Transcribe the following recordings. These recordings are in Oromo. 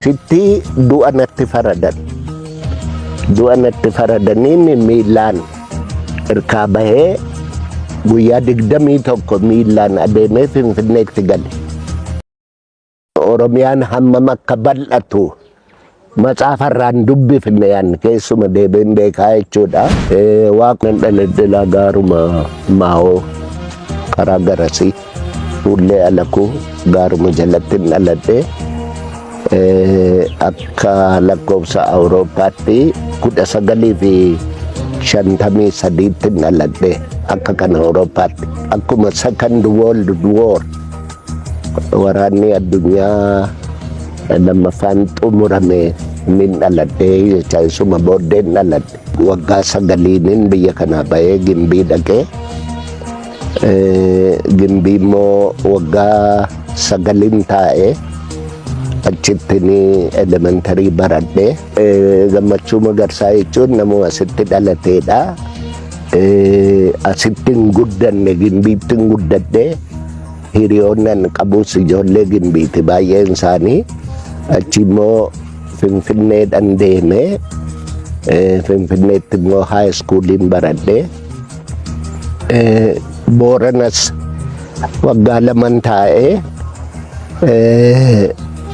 Sitti du'a natti faradan. Du'a natti faradaniin miillaan irkaa bahee guyyaa 21 miillaan adeemee Finfinneetti gale. Oromiyaan hammam akka bal'atu matsaafarraan dubbifne yaan keessuma deebeen beekaa jechuudha. Waaqni dhaladhe gaaruma maa'oo karaa garasii fuullee alakuu gaaruma jalatti dhaladhe. Akka lakkoofsa Awurooppaatti 1953tti dhaladhe akka kan Awurooppaatti. Akkuma Second World War, waraanni addunyaa lammaffaan xumurame nin dhaladhe jecha, isuma booddeen dhaladhe. Waggaa 9iinin biyya kanaa bahee Gimbii dhaqee, Gimbii immoo waggaa 9in taa'ee achitti ni elementary baradhe. Gammachuu Magarsaa jechuun nama asitti dhalateedha. Asitti hin guddanne, Gimbiitti hin guddadhe. Hiriyoonni an qabus ijoollee Gimbiiti baay'een isaanii. Achi immoo Finfinneedhaan deeme. Finfinneetti immoo high schooliin baradhe. Booranas waggaa 2n taa'ee,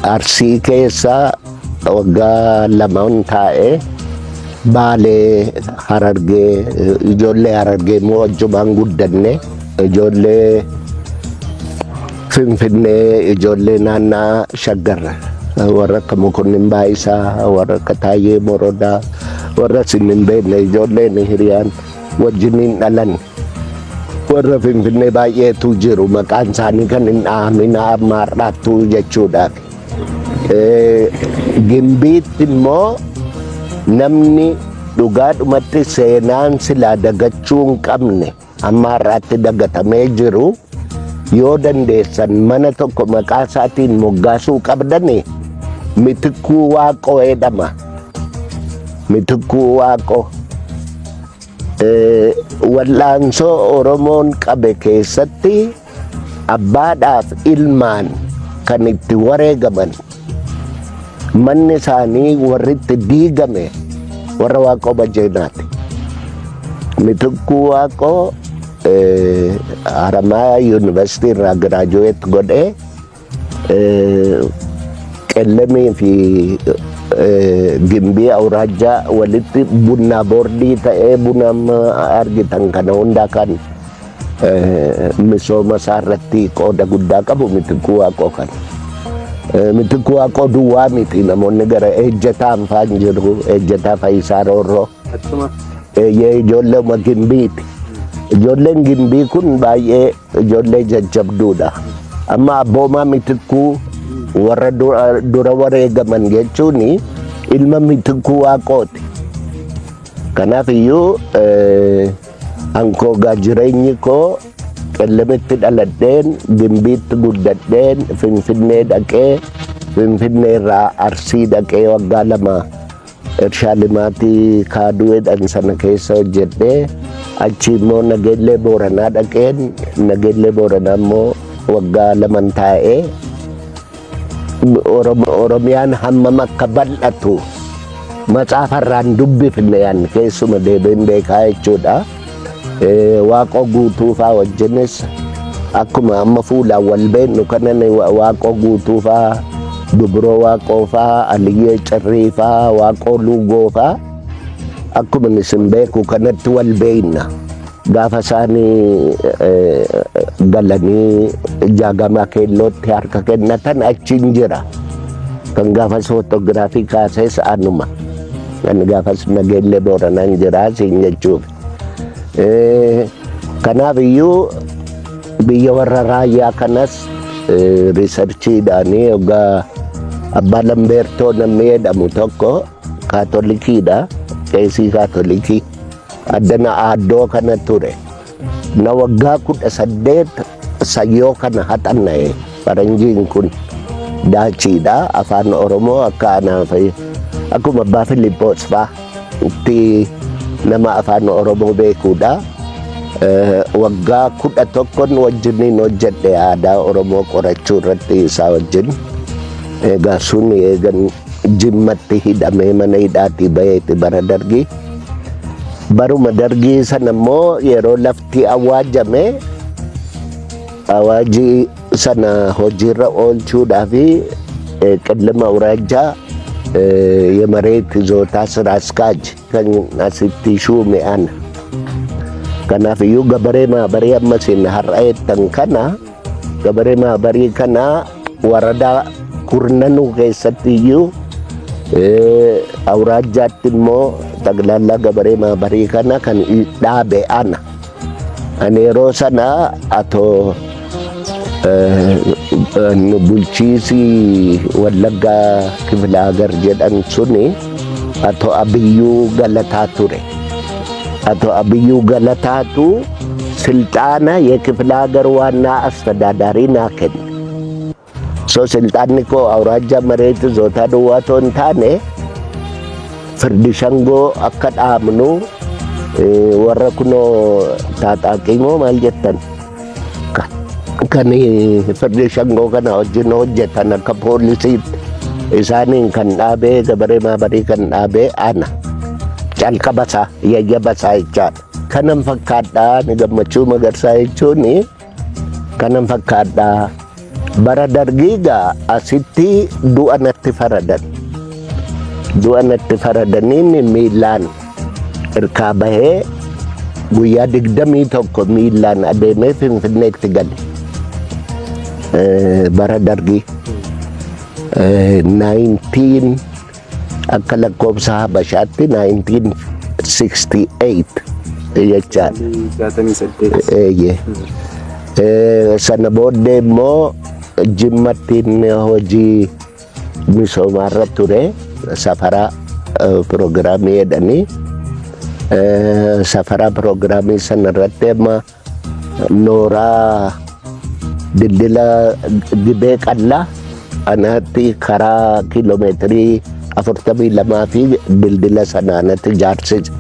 Arsii keessa waggaa 2n taa'ee, Baalee, Harargee, ijoollee Harargee immoo wajjumaan guddanne, ijoollee Finfinnee, ijoollee naannaa Shaggar, warra akka Mokonnin Baayisaa, warra akka Taayyee Morodaa, warra isin hin beekne, ijoolleen hiriyaan wajjiniin dhalan. Warra Finfinnee baay'eetu jiru, maqaan isaanii kan hin dhahamin amma har'aattuu jechuudhaaf. Gimbiitti immoo namni dhugaadhumatti seenaan silaa dagachuu hin qabne amma har'aatti dagatamee jiru, yoo dandeessan mana tokko maqaa isaatiin moggaasuu qabdani, Mitikkuu Waaqoo jedhama. Mitikkuu Waaqoo. Wal'aansoo Oromoon qabe keessatti abbaadhaaf ilmaan kan itti wareegaman, manni isaanii warri itti diigame warra Waaqoo Bajjeenaati. Mitikkuu Waaqoo Haramaayaa Yuunivarsiitii irraa graduate godhee Qellemii fi Gimbii Awuraajjaa walitti bunnaa boordii ta'ee buna amma argitan kana hundaa kan misooma isaa irratti qooda guddaa qabu Mitikkuu Waaqoo kana. Mitikkuu Waaqoo duwwaa miti, namoonni gara Ejjetaan faan jiru, Ejjetaa Fayisaa Roorroo. Achuma. Eeyyee, ijoollee Gimbiiti. Ijoolleen Gimbii kun baay'ee ijoollee jajjabduudha. Amma abboomaa Mitikkuu warra dura wareegaman jechuun ilma Mitikkuu Waaqooti. Kanaaf iyyuu ankoogaa jireenyi koo Qellemitti dhaladheen, Gimbiitti guddadheen, Finfinnee dhaqee, Finfinnee irraa Arsii dhaqee waggaa 2 Irshaa Limaatii kaaduu jedhan sana keessa hojjedhee, achi immoo Nageellee Booranaa dhaqeen, Nageellee Booranaa immoo waggaa 2n taa'ee, Oromiyaan hammam akka bal'atu matsaafarraan dubbifne yaan keessuma deebiin beekaa jechuudha. Waaqoo Guutuu faa wajjinis akkuma amma fuulaan wal beeknu kanan Waaqoo Guutuu faa, Dubroo Waaqoo faa, Aliyyee Cirrii faa, Waaqoo Luugoo faa akkuma isin beeku kanatti wal beekna. Gaafa isaanii galanii Jaagamaa Keellootti harka kennatan achiin jira. Kan gaafas footogiraafii kaases anuma. Kan gaafas Nageellee Booranaan jira siin jechuuf. Kanaaf iyyuu biyya warra raayyaa kanas researchiidhaanii yoggaa Abbaa Lambeertoo namni jedhamu tokko Kaatolikiidha. Qeesii Kaatolikii. Addana aaddoo kana ture. Na waggaa 18 sayyoo kana haxanna'e. Faranjiin kun Daachiidha. Afaan Oromoo akka anaaf akkuma Abbaa Filiippoos faa itti nama afaan Oromoo beekuudha. Waggaa 11n wajjiniin hojjedhe aadaa Oromoo qorachuu irratti isaa wajjin. Egaa sun eegan Jimmatti hidhamee mana hidhaatii baheeti bara Dargii. Baruma Dargii sana immoo yeroo lafti awaajame, awaajii sana hojiirra oolchuudhaaf Qillima Awuraajjaa የመሬት ይዞታ ስራ አስኪያጅ kan asitti shuume ana. Kanaaf iyyuu gabaree maabarii amma isin har'a jettan kana, gabaree maabarii kana waradaa kurnanuu keessatti iyyuu, awuraajjaatti immoo ጠቅላላ gabaree maabarii kana kan dhaabe ana. Ani yeroo sana atoo bulchiisi Wallaggaa Kifilaagar jedhan suni atoo Abiyyuu Galataa ture. Ato Abiyyuu Galataatu silxaana የክፍለ ሀገር ዋና አስተዳዳሪ naa kenne. So silxaanni koo awuraajjaa መሬት ይዞታ duwwaa otoo hin taane, firdi shangoo akka dhaabnu, warra kunoo taaxaaqii moo maal jettan kan firdi shangoo kana wajjin hojjetan akka poolisiitti isaaniin kan dhaabee, gabaree maabarii kan dhaabee ana. Calqabasaa, yayyabasaa jechaadha. Kanan fakkaadhaa ni Gammachuu Magarsaa jechuun kanan fakkaadhaa. Bara Dargii gaa asitti du'a natti faradan. Du'a natti faradaniin miillaan irkaa bahee guyyaa 21 miillaan adeemee Finfinneetti gale. Bara Dargii. 19 akka lakkoofsa Habashaatti 1968 jechaadha. 68. Eeyyee. Sana booddee immoo Jimmattiin hojii misoomaarra ture, safaraa piroogiraamii jedhanii, safaraa piroogiraamii sana irratti amma nooraa dildila Gibee Qallaa anaatti karaa kiiloomeetirii 42 fi dildila sana anatti ijaarsise.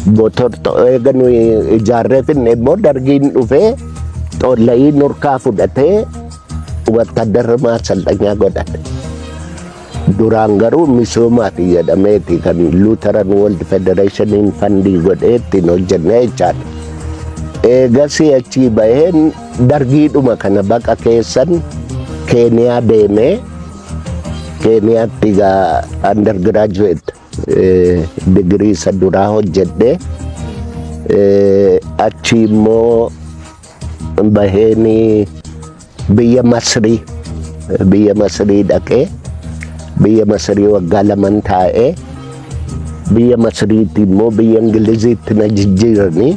Motor eega nuyi ijaarree finne immoo Dargiin dhufee xoolla'ii nurkaa fudhatee wattadarra ማሰልጠኛ godhate. Duraan garuu misoomaaf jedhameeti kan Lutheran World Federationiin fund godhee ittiin hojjenne jechaadha. Eegasii achii baheen Dargiidhuma kana baqa keessan Keeniyaa deemee, Keeniyaatti egaa undergraduate digirii isa duraa hojjedhe. Achi immoo baheen biyya Masrii dhaqee, biyya Masrii waggaa 2 taa'ee, biyya Masriitti immoo biyya Ingiliziitti na jijjiiranii,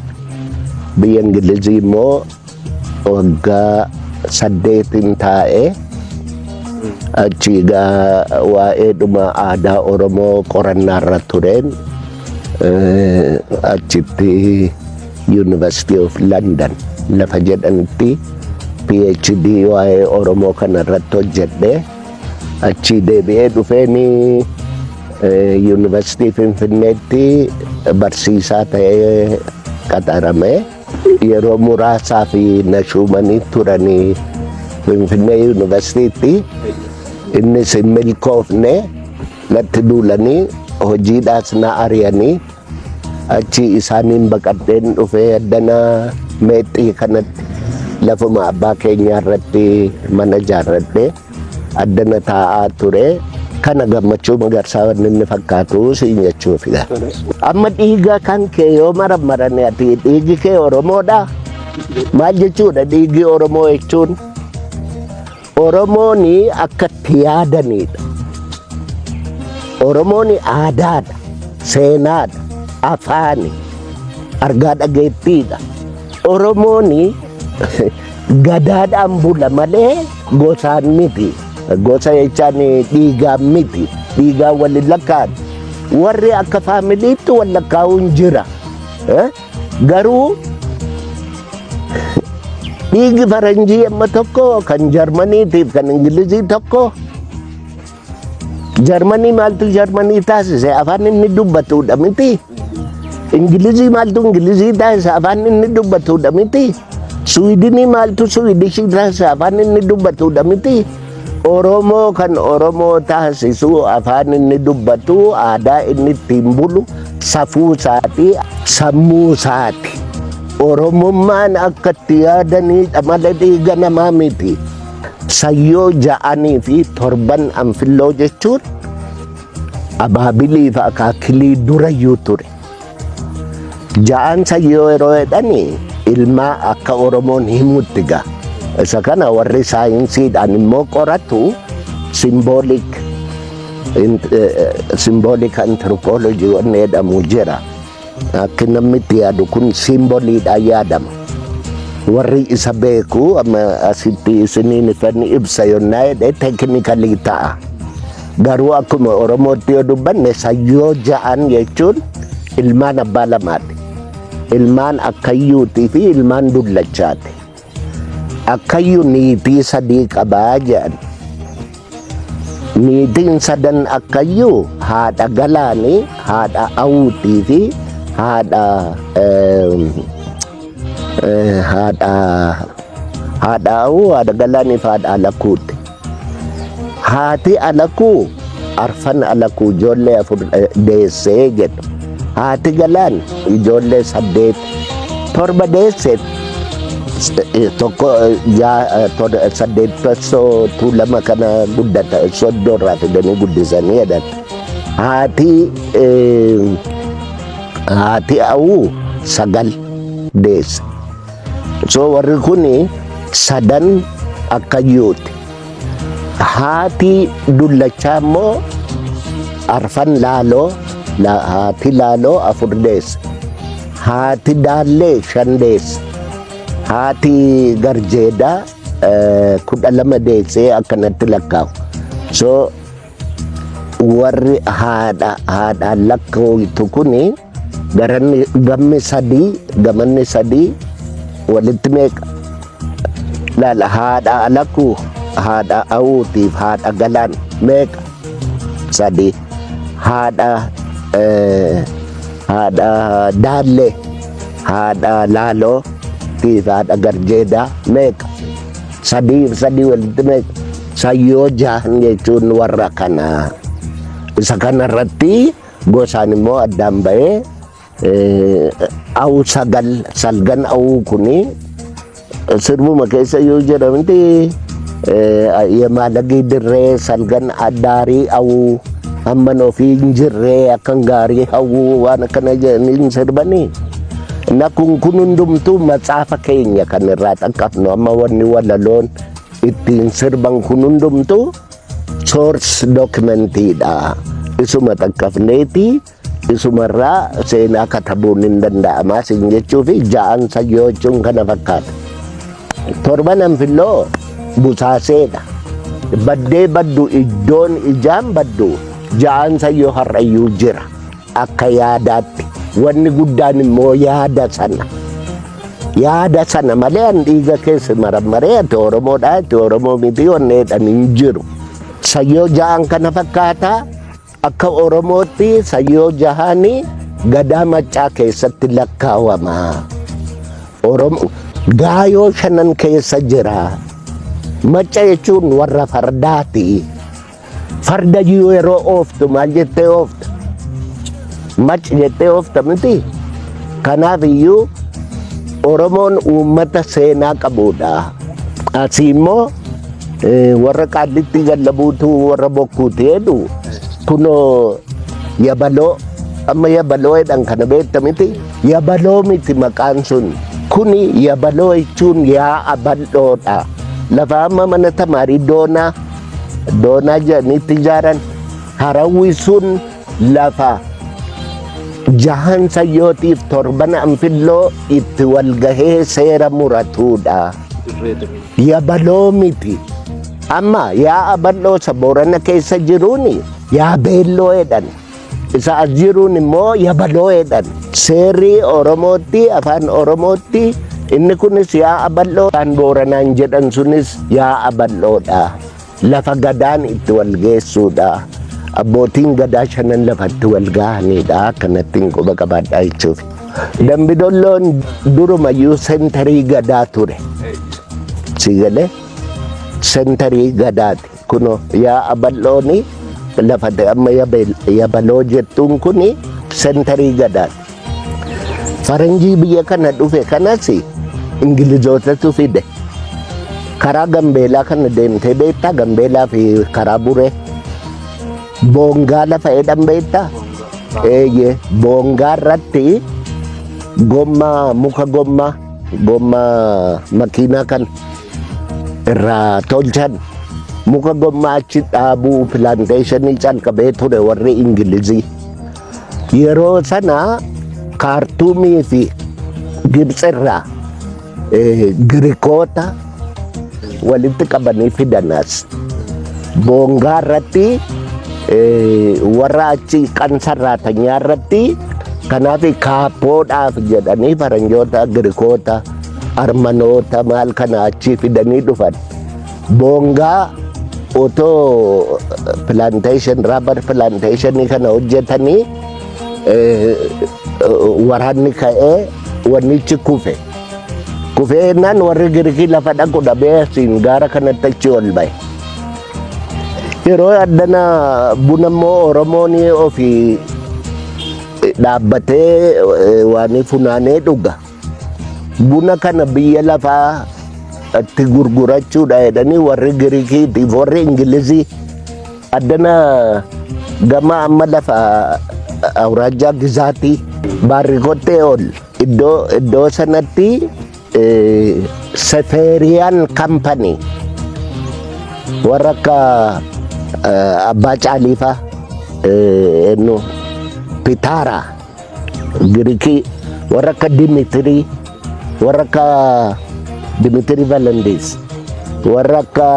biyya Ingilizii immoo waggaa 8n taa'ee, achi egaa waa'ee dhuma aadaa Oromoo qorannaarra tureen achitti University of London lafa jedhanitti PhD waa'ee Oromoo kana irratti hojjedhe. Achi deebi'ee dhufeeni Yuunivarsiitii Finfinneetti barsiisaa ta'ee qaxarame. Yeroo muraasaa fi na shuumanii turanii Finfinnee Yuunivarsiitiitti, innis hin milkoofne, natti duulanii hojiidhaas na ari'anii, achi isaaniin baqadheen dhufee addana Meexxii kanatti lafuma abbaa keenyaa irratti mana ijaarradhee addana taa'aa ture. Kana Gammachuu Magarsaa wanni inni fakkaatu siin jechuufi. Amma dhiiga kan kee yoo marammarane, ati dhiigi kee Oromoodha. Maal jechuudha dhiigi Oromoo jechuun? Oromoon akka itti yaadanidha. Oromoon aadaadha, seenaadha, afaani, argaa dhageettiidha. Oromoon gadaadhaan bula malee gosaan miti. Gosa jechaan dhiigaan miti. Dhiigaan wal hin lakkaa'an. Warri akka faamiliitti wal lakkaa'uun jira. Garuu dhiigi faranjii amma tokko, kan Jarmaniitiif kan Ingilizii tokko. Jarmanii maaltu Jarmanii taasise? Afaan inni dubbatudha miti. Ingilizii maaltu Ingilizii taasise? Afaan inni dubbatudha miti. Suwidinii maaltu Suwidishii taasise? Afaan inni dubbatudha miti. Oromoo kan Oromoo taasisu afaan inni dubbatu, aadaa inni ittiin bulu, safuu isaati, sammuu isaati. Oromummaan akka itti yaadaniidha malee dhiiga namaa miti. Sayyoo ja'anii fi torban anfilloo jechuun abaabilii fi akaakilii durayyuu ture. Ja'aan sayyoo yeroo jedhani ilmaa akka Oromoon himutti gaa. Isa kana warri saayinsiidhaan immoo qoratu symbolic anthropology wanni jedhamu jira. Akka namni itti yaadu kun symboliidhaan yaadama. Warri isa beeku amma asitti isiniin ifan ibsa yonnaa jedhe technically ta'a. Garuu akkuma Oromootti yoo dubbanne sayyoo ja'an jechuun ilmaan abbaa lamaati. Ilmaan akkayyuutii fi ilmaan dullachaati. Akkayyuu niitii sadii qabaa jedhan. Niitiin sadan akkayyuu haadha galaanii, haadha awuutii fi haadha awuu, haadha galaanii fi haadha alakuuti. Haati alakuu arfan alakuu ijoollee afur deessee jedhu. Haati galaan ijoollee saddeet torba deessee tokko saddeettassoo tuulama kana guddata soddoorraa fidanii guddisanii jedhan. Haati awuu sagal deesse. So warri kuni sadan akkayyuuti. Haati dullachaa immoo arfan laaloo, haati laaloo afur deesse. Haati daallee shan deesse. Haati garjeedaa 12 deessee akkanatti lakkaa'u. So warri haadha haadhaan lakkaa'u kuni garanni gammi sadii gamanni sadii walitti meeqa? Laala, haadha alakuu, haadha awuutiif haadha galaan meeqa? Sadii. Haadha daallee, haadha laaloo fi haadha garjeedaa meeqa? Sadii sadii walitti meeqa? Sayyoo jahan jechuun warra kana. Isa kana irratti gosaan immoo addaan bahee awu sagal salgan awuu kuni sirbuma keessa yoo jedhamti yemaalagii dirree salgan addaarii awuu hamman ofii hin jirree akkan gaarii hawwuu waan akkana jedhanii sirbanii. Na kun kun hundumtuu matsaafa keenya kan irraa xaqqabnu. Amma wanni walaloon ittiin sirban kun hundumtuu source documentiidha. Isuma xaqqabneeti isumarraa seenaa katabuun hin danda'amaa sin jechuu fi ja'an sayyoo jechuun kana fakkaata. Torban anfilloo busaaseedha. Baddee baddu iddoon ijaan baddu ja'an sayyoo har'ayyuu jira akka yaadaatti. Wanni guddaan immoo yaada sana. Yaada sana malee an dhiiga keessa marammaree ati Oromoodha ati Oromoo miti wanni jedhan hin jiru. Sayyoo ja'an kana fakkaataa akka Oromootti sayyoo jahanii gadaa maccaa keessatti lakkaawama. Oromoo gaayoo shanan keessa jira. Macca jechuun warra fardaati. Farda yeroo ooftu maal jettee oofta? Mac jettee oofta miti? Kanaaf iyyuu Oromoon uummata seenaa qabudha. Asii immoo warra qaallitti gallabuutu warra bokkuuti jedhu kunoo yabaloo amma yabaloo jedhan kana beekta miti? Yabaloo miti maqaan sun. Kuni yabaloo jechuun yaa'a bal'oodha. Lafa amma mana tamaarii doonaa doonaa jedhaniitti ijaaran harawwi sun lafa jahan sayyootiif torban anfilloo itti walgahee seera muratuudha. Yabaloo miti. Amma yaa'a bal'oo isa Boorana keessa jiruuni yaabeelloo jedhan. Isa as jiruun immoo yabaloo jedhan. Seerri Oromootti, afaan Oromootti inni kunis yaa'a bal'oo, afaan Booranaan jedhan sunis yaa'a bal'oodha. Lafa gadaan itti wal geessuudha. Abbootiin gadaa shanan lafatti wal gahanidha. Akkanatti hin quba qabaadhaa jechuuf. Dambidolloon durumayyuu centerii gadaa ture. Si galee centerii gadaati. Kunoo yaa'a bal'ooni lafa amma Yabaloo jettuun kuni sentarii Gadaati. Faranjii biyya kana dhufe kanas Ingilizootatu fide. Karaa Gambeelaa kana deemtee beektaa? Gambeelaa fi karaa Buree. Boongaa lafa jedhan beektaa? Eeyyee, Boongaa irratti gommaa, muka gommaa, gommaa makiinaa kan irraa tolchan, muka gommaa achi dhaabuu plantationii calqabee ture warri Ingilizii. Yeroo sana Kaartuumii fi Gibxirraa Girikoota walitti qabanii fidanas. Boongaa irratti warra achi qansarraatanyaa irratti, kanaaf kaappoodhaaf jedhanii faranjoota, Girikoota, Armanoota maal kana achi fidanii dhufan. Boongaa otoo plantation, rubber plantationii kana hojjetanii waraanni ka'ee wannichi kufe. Kufee jennaan warri Girikii lafa dhaqu dhabee asiin gaara kanatti achi ol ba'e. Yeroo addana buna immoo Oromoon ofii dhaabbatee waan funaanee dhuga. Buna kana biyya lafaa itti gurgurachuudha jedhanii warri Girikiitiif warri Ingilizii addana gama amma lafa awraajjaa Gizaatii Baarrikottee ol iddoo sanatti Sefeeriyaan Company warra akka Abbaa Caaliifaa, eenyu, Pitaaraa Girikii, warra akka Dimitirii, warra akka Dimitirii Valandis, warra akka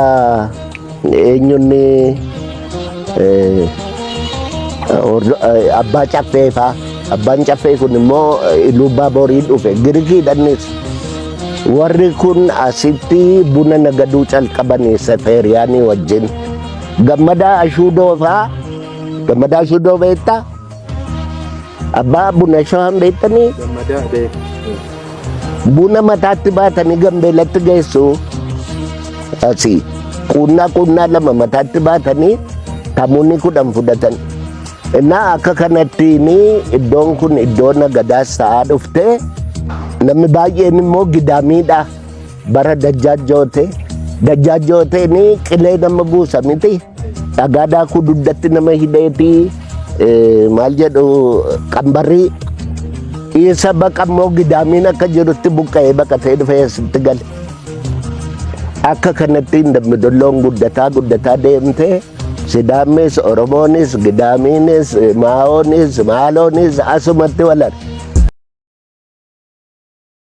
eenyunni, Abbaa Caffee faa. Abbaan Caffee kun immoo Iluu Baaborii dhufe, Girikiidhannis. Warri kun asitti buna nagaduu calqabanii Sefeeriyaanii wajjin. Gammadaa Ashuudoo faa, Gammadaa Ashuudoo beektaa? Abbaa buna Shawaan beektanii? Gammadaa beeka. Buna mataatti baatanii Gambeelatti geessu. Asii quunnaa quunnaa lama mataatti baatanii tamuunni 10 fudhatan. Innaa akka kanattiin iddoon kun iddoo nagadaas ta'aa dhufte. Namni baay'een immoo gidaamiidha. Bara Dajjaajjoote. Dajjaajjooteen qilee nama buusa miti. Dhagaa daakuu dugdatti nama hidheeti, maal jedhu, qambarrii. Isa baqa immoo gidaamiin akka jirutti buqqa'ee baqatee dhufee asitti gale. Akka kanattiin Dambidolloon guddataa guddataa deemtee Sidaammis, Oromoonis, Gidaamiinis, Maa'oonis, Maaloonis asumatti wal arge.